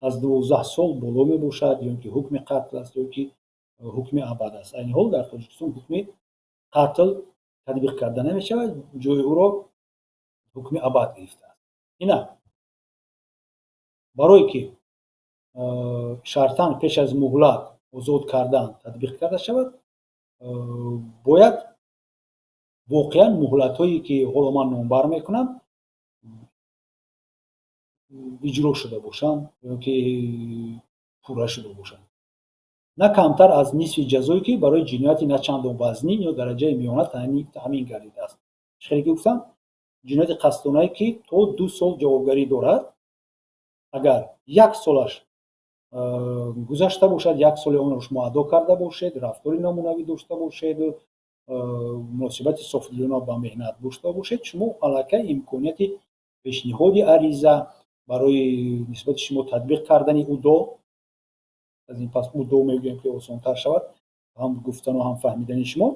аз 12 сол боло мебошад, ё ки ҳукми қатл аст, ё ки ҳукми абад аст. Айни ҳол дар Тоҷикистон ҳукми қатл татбиқ карда намешавад, ҷои ӯро ҳукми абад гирифтааст. Ина барое ки шартан пеш аз муҳлат озод кардан татбиқ карда шавад, бояд воқеан муҳлатҳое, ки ҳоло ман номбар мекунам, иҷро шуда бошанд ё ки пурра шуда бошанд. На камтар аз нисфи ҷазое, ки барои ҷинояти на чандон вазнин ё дараҷаи миёна таъмин гардидааст. Чӣ хеле ки гуфтам, ҷинояти қасдонае, ки то 2 сол ҷавобгарӣ дорад, агар як солаш гузашта бошад, як соли онро шумо адо карда бошед, рафтори намунавӣ дошта бошед, муносибати софдилона ба меҳнат дошта бошед, шумо аллакай имконияти пешниҳоди ариза барои нисбати шумо татбиқ кардани УДО, аз ин пас УДО мегӯем, ки осонтар шавад ҳам гуфтану ҳам фаҳмидани шумо,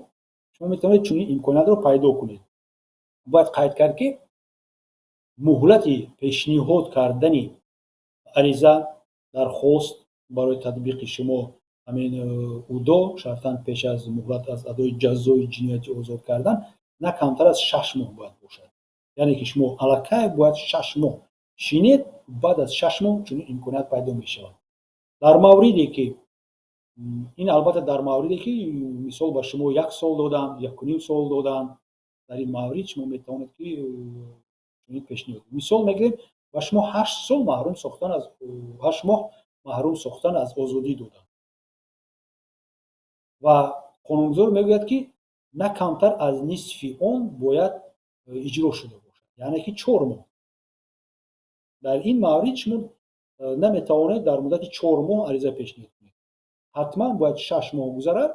шумо метавонед чунин имкониятро пайдо кунед. Бояд қайд кард, ки муҳлати пешниҳод кардани ариза, дархост барои татбиқи шумо ҳамин УДО, шартан пеш аз муҳлат аз адои ҷазои ҷиноятӣ озод кардан, на камтар аз 6 моҳ бояд бошад. Яъне ки шумо аллакай бояд 6 моҳ шинед, баъд аз 6 моҳ чунин имконият пайдо мешавад. Дар мавриде ки ин, албатта, дар мавриде ки мисол ба шумо як сол доданд, 1,5 сол доданд, дар ин маврид шумо метавонед ки чунин пешниҳод. Мисол мегирем, ба шумо 8 сол маҳрум сохтан аз 8 моҳ маҳрум сохтан аз озодӣ доданд ва қонунгузор мегӯяд, ки на камтар аз нисфи он бояд иҷро шуда бошад, яъне ки 4 моҳ. Дар ин маврид шумо наметавонед дар муддати 4 моҳ ариза пешниҳод кунед, ҳатман бояд 6 моҳ гузарад,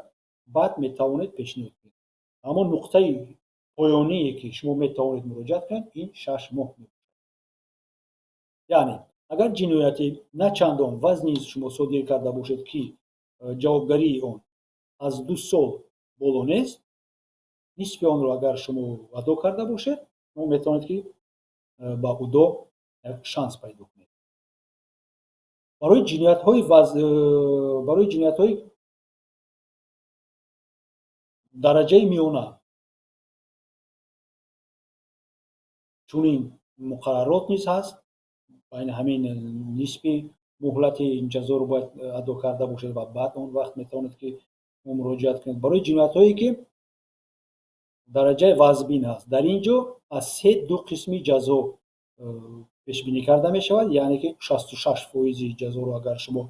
баъд метавонед пешниҳод кунед. Аммо нуқтаи поёние, ки шумо метавонед муроҷиат кунед, ин 6 моҳ мебошад. Яъне агар ҷинояти на чандон вазнин шумо содир карда бошед, ки ҷавобгарии он аз 2 сол боло нест, нисфи онро агар шумо адо карда бошед, шумо метавонед, ки ба УДО як шанс пайдо кунед. Барои ҷиноятҳои дараҷаи миёна чунин муқаррарот низ ҳаст. Байни ҳамин нисфи муҳлати ҷазоро бояд адо карда бошед ва баъд он вақт метавонед, ки муроҷиат кунед. Барои ҷиноятҳое, ки дараҷаи вазбин ҳаст, дар ин ҷо аз се ду қисми ҷазо пешбинӣ карда мешавад, яъне ки 66 фоизи ҷазоро агар шумо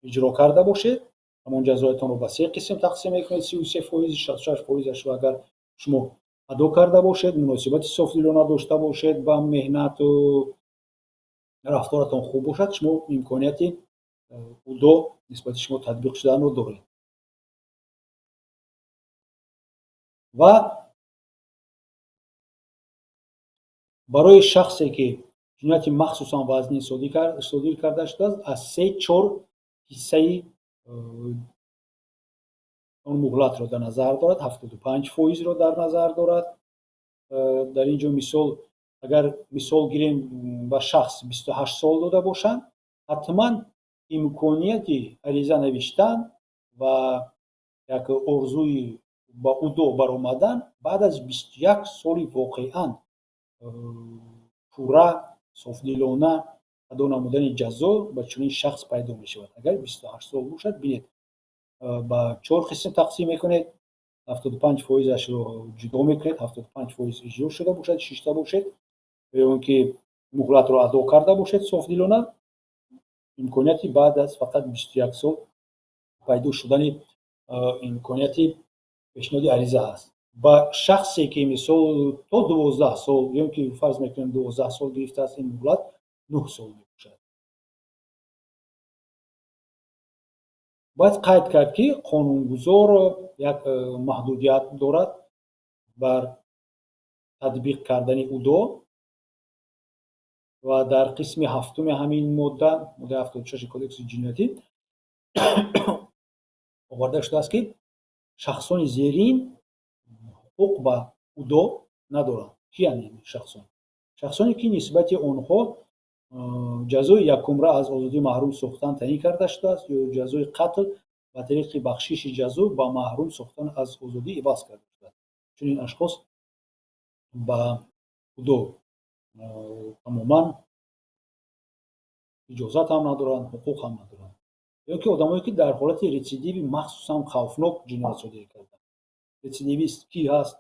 иҷро карда бошед, ҳамон ҷазоятонро ба се қисм тақсим мекунед, 33 фоизи, 66 фоизашро агар шумо адо карда бошед, муносибати софдилона дошта бошед ба меҳнату рафторатон хуб бошад, шумо имконияти УДО нисбати шумо татбиқ шуданро доред. Ва барои шахсе, ки ҷинояти махсусан вазнин содир карда шудааст, аз се чор ҳиссаи он муҳлатро дар назар дорад, 75 фоизро дар назар дорад. Дар ин ҷо мисол, агар мисол гирем, ба шахс 28 сол дода бошанд, ҳатман имконияти ариза навиштан ва як орзуи ба УДО баромадан баъд аз 21 соли воқеан пурра, софдилона адо намудани ҷазо ба чунин шахс пайдо мешавад. Агар 28 сол бошад, бинед, ба чор қисм тақсим мекунед, 75 фоизашро ҷудо мекунед, 75 фоиз иҷро шуда бошад, шишта бошед ё он ки муҳлатро адо карда бошед софдилона. Имконияти баъд аз фақат 21 сол пайдо шудани имконияти пешниҳоди ариза ҳаст. Ба шахсе, ки, мисол, то 12 сол ё ки, фарз мекунем, 12 сол гирифтааст, ин муҳлат 9 сол мебошад. Бояд қайд кард, ки қонунгузор як маҳдудият дорад бар татбиқ кардани УДО ва дар қисми ҳафтуми ҳамин модда, моддаи 76-и Кодекси ҷиноятӣ, оварда шудааст, ки шахсони зерин ҳуқуқ ба УДО надоранд. Киянд ин шахсон? Шахсоне, ки нисбати онҳо ҷазои якумра аз озодӣ маҳрум сохтан таъин карда шудааст ё ҷазои қатл ба тариқи бахшиши ҷазо ба маҳрум сохтан аз озодӣ иваз карда шудааст. Чунин ашхос ба УДО тамоман иҷозат ҳам надоранд, ҳуқуқ ҳам надоранд. Ё ки одамое, ки дар ҳолати рецидиви махсусан хавфнок ҷиноят содир карданд. Рецидивист кӣ ҳаст,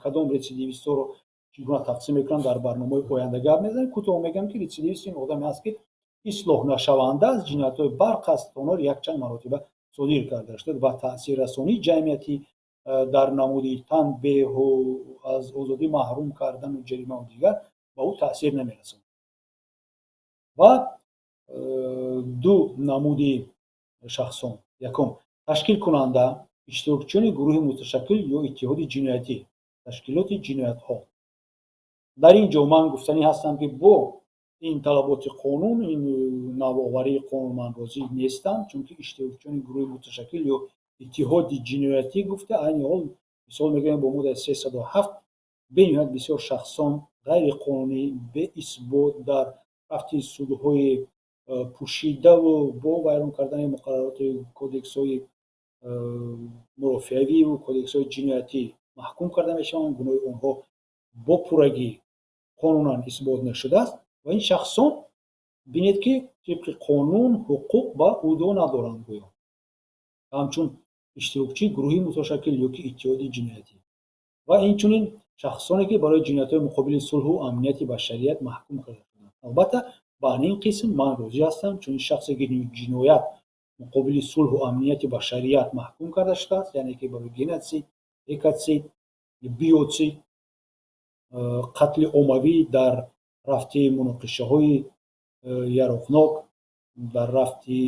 кадом рецидивистҳоро чӣ гуна тақсим мекунанд, дар барномаи оянда гап мезанем. Кӯтоҳ мегӯям, ки рецидивист ин одаме ҳаст, ки ислоҳ нашаванда аз ҷиноятҳои барқасдонро якчанд маротиба содир карда шуда ва таъсиррасонии ҷамъиятӣ дар намуди танбеҳу аз озодӣ маҳрум кардану ҷаримаву дигар ба ӯ таъсир намерасонад. Ва ду намуди шахсон: якум, ташкилкунанда, иштирокчиёни гурӯҳи муташаккил ё иттиҳоди ҷиноятӣ, ташкилоти ҷиноятҳо. Дар ин ҷо ман гуфтанӣ ҳастам, ки бо ин талаботи қонун, ин навоварии қонун ман розӣ нестам, чунки иштирокчиёни гурӯҳи муташаккил ё иттиҳоди ҷиноятӣ гуфта, айни ҳол, мисол мегӯем, бо моддаи 307 бениҳоят бисёр шахсон ғайриқонунӣ, беисбот, дар рафти судҳои пӯшидаву бо вайрон кардани муқаррароти кодексҳои мурофиавиву кодексҳои ҷиноятӣ маҳкум карда мешаванд. Гуноҳи онҳо бо пуррагӣ қонунан исбот нашудааст ва ин шахсон, бинед, ки тибқи қонун ҳуқуқ ба УДО надоранд, гӯё ҳамчун иштирокчии гурӯҳи муташаккил ё ки иттиҳоди ҷиноятӣ. Ва инчунин шахсоне, ки барои ҷиноятҳои муқобили сулҳу амнияти башарият маҳкум карда шуданд. Албатта, ба ин қисм ман розӣ ҳастам, чунин шахсе, ки ҷиноят муқобили сулҳу амнияти башарият маҳкум карда шудааст, яъне ки барои геноцид, экоцид, биоцид, қатли оммавӣ дар рафти муноқишаҳои яроқнок, дар рафти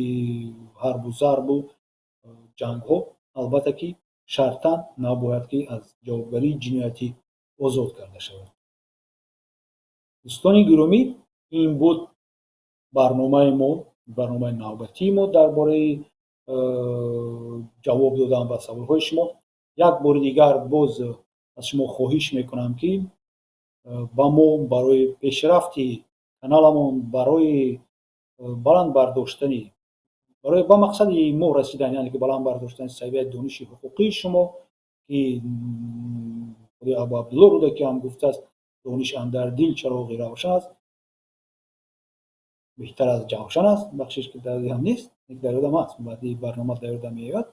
ҳарбу зарбу ҷангҳо, албатта ки шартан набояд ки аз ҷавобгарии ҷиноятӣ озод карда шавад. Дӯстони гиромӣ, ин буд барномаи мо, барномаи навбатии мо дар бораи ҷавоб додан ба саволҳои шумо. Як бори дигар боз аз шумо хоҳиш мекунам, ки ба мо барои пешрафти каналамон, барои баланд бардоштани, барои ба мақсади мо расидан, яъне ки баланд бардоштани савияи дониши ҳуқуқии шумо, ки худи Абу Абдулло Рӯдакӣ ҳам гуфтааст: «Дониш андар дил чароғи равшан аст, беҳтар аз ҷавшан аст». Бахшиш, ки дар ёдам нест, дар ёдам ҳаст, баъди барнома дар ёдам меояд.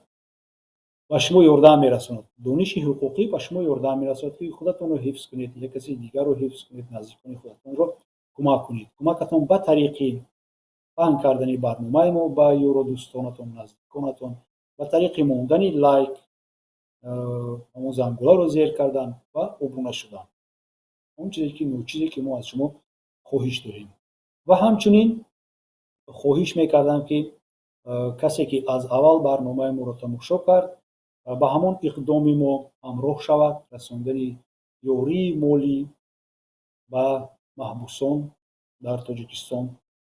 Ба шумо ёрдам мерасонад дониши ҳуқуқӣ, ба шумо ёрдам мерасонад, ки худатонро ҳифз кунед, як каси дигарро ҳифз кунед, наздикони худатонро кӯмак кунед. Кӯмакатон ба тариқи паҳн кардани барномаи мо ба ёру дӯстонатон, наздиконатон, ба тариқи мондани лайк, ҳамон зангуларо зер кардан ва обуна шудан, он чизе ки ночизе, ки мо аз шумо хоҳиш дорем. Ва ҳамчунин хоҳиш мекардам, ки касе, ки аз аввал барномаи моро тамошо кард, ба ҳамон иқдоми мо ҳамроҳ шавад: расондани ёрии молӣ ба маҳбусон дар Тоҷикистон,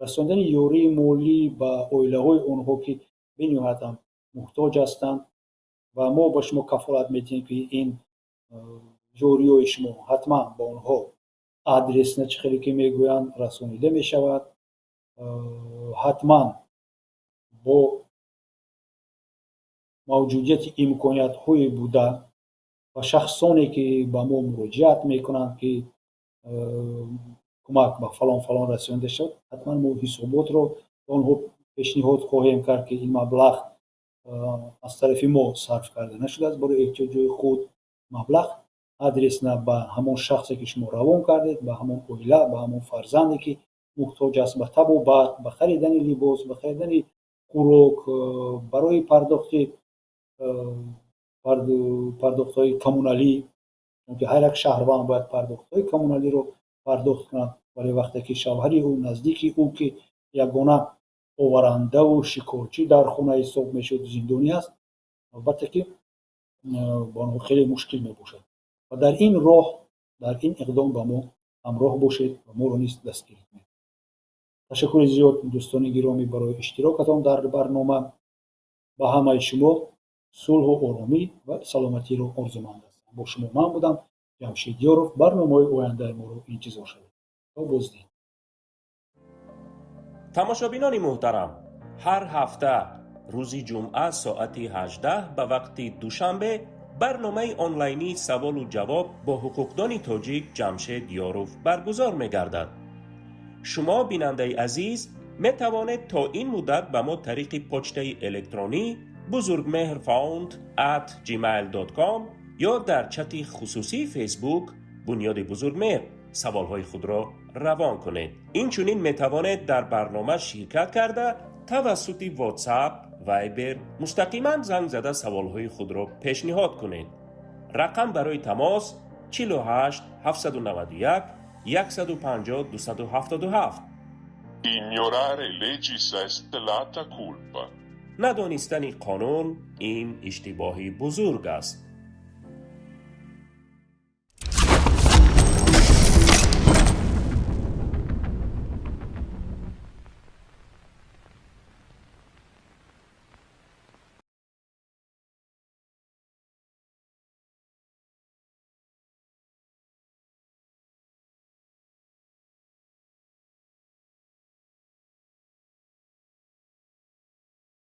расондани ёрии молӣ ба оилаҳои онҳо, ки бениҳоятам муҳтоҷ ҳастанд. Ва мо ба шумо кафолат медиҳем, ки ин ёриҳои шумо ҳатман ба онҳо адресно, чӣ хеле ки мегӯянд, расонида мешавад, ҳатман бо мавҷудияти имкониятҳое буда ва шахсоне, ки ба мо муроҷиат мекунанд, ки кӯмак ба фалон фалон расонида шавад, ҳатман мо ҳисоботро ба онҳо пешниҳод хоҳем кард, ки ин маблағ аз тарафи мо сарф карда нашудааст барои эҳтиёҷои худ, маблағ адресно ба ҳамон шахсе, ки шумо равон кардед, ба ҳамон оила, ба ҳамон фарзанде, ки Муҳтоҷ аст ба табобат, ба харидани либос, ба харидани хӯрок, барои пардохти пардохтҳои коммуналӣ, чунки ҳар як шаҳрванд бояд пардохтҳои коммуналиро пардохт кунад. Вале вақте ки шавҳари ӯ, наздики ӯ, ки ягона оварандаву шикорчӣ дар хона ҳисоб мешуд, зиндонӣ аст, албатта ки ба онҳо хеле мушкил мебошад. Ва дар ин роҳ, дар ин иқдом ба мо ҳамроҳ бошед ва моро низ дастгирӣ кунед. Ташаккури зиёд, дӯстони гиромӣ, барои иштирокатон дар барнома. Ба ҳамаи шумо сулҳу оромӣ ва саломатиро орзуманд ҳастам. Бо шумо ман будам, Ҷамшид Ёров. Барномаҳои ояндаи моро интизор шавед. То боздид. Тамошобинони муҳтарам, ҳар ҳафта рӯзи ҷумъа соати 18 ба вақти Душанбе барномаи онлайнии саволу ҷавоб бо ҳуқуқдони тоҷик Ҷамшед Ёров баргузор мегардад. Шумо, бинандаи азиз, метавонед то ин муддат ба мо тариқи почтаи электронӣ buzurgmehrfound@gmail.com ё дар чати хусусии Фейсбук Бунёди Бузургмеҳр саволҳои худро равон кунед. Инчунин метавонед дар барнома ширкат карда, тавассути WhatsApp, Viber мустақиман занг зада саволҳои худро пешниҳод кунед. Рақам барои тамос 48 791 150 277. Ignorare legis est lata culpa. Надонистани қонун ин иштибоҳи бузург аст.